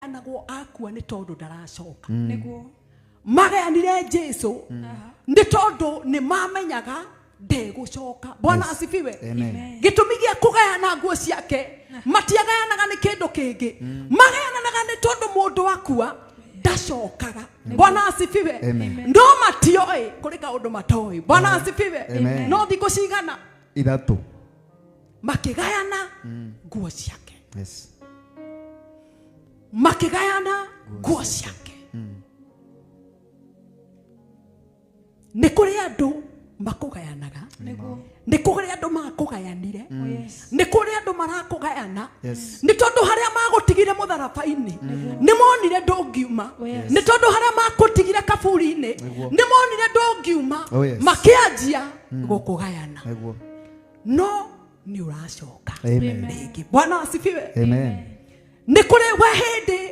Nagwo akua nĩ tondũ ndaracoka. Nĩguo. Magayanire Jesu nĩ tondũ nĩ mamenyaga ndegũcoka. Bwana asifiwe. Amen. Gĩtũmi gĩa kũgayana nguo ciake, matiagayanaga nĩ kĩndũ kĩngĩ, magayananaga nĩ tondũ mũndũ akua ndacokaga. Bwana asifiwe. Amen. No matioĩ, kũrĩ kaũndũ matoĩ. Bwana asifiwe. Amen. No thikũ cigana? 3. Makĩgayana nguo ciake. Makĩgayana nguo ciake. Nĩ kũrĩ andũ makũgayanaga. Nĩguo. Nĩ kũrĩ andũ makũgayanire. Oh, yes. Nĩ kũrĩ andũ marakũgayana. Nĩ tondũ harĩa magũtigire mũtharaba-inĩ nĩ monire ndũngiuma. Oh, yes. Nĩ tondũ harĩa makũtigire kaburi-inĩ nĩ monire ndũngiuma. Oh, yes. Makĩanjia gũkũgayana. No nĩ ũracoka Amen. rĩngĩ. Bwana asifiwe. Amen. Nĩ kũrĩ we hĩndĩ.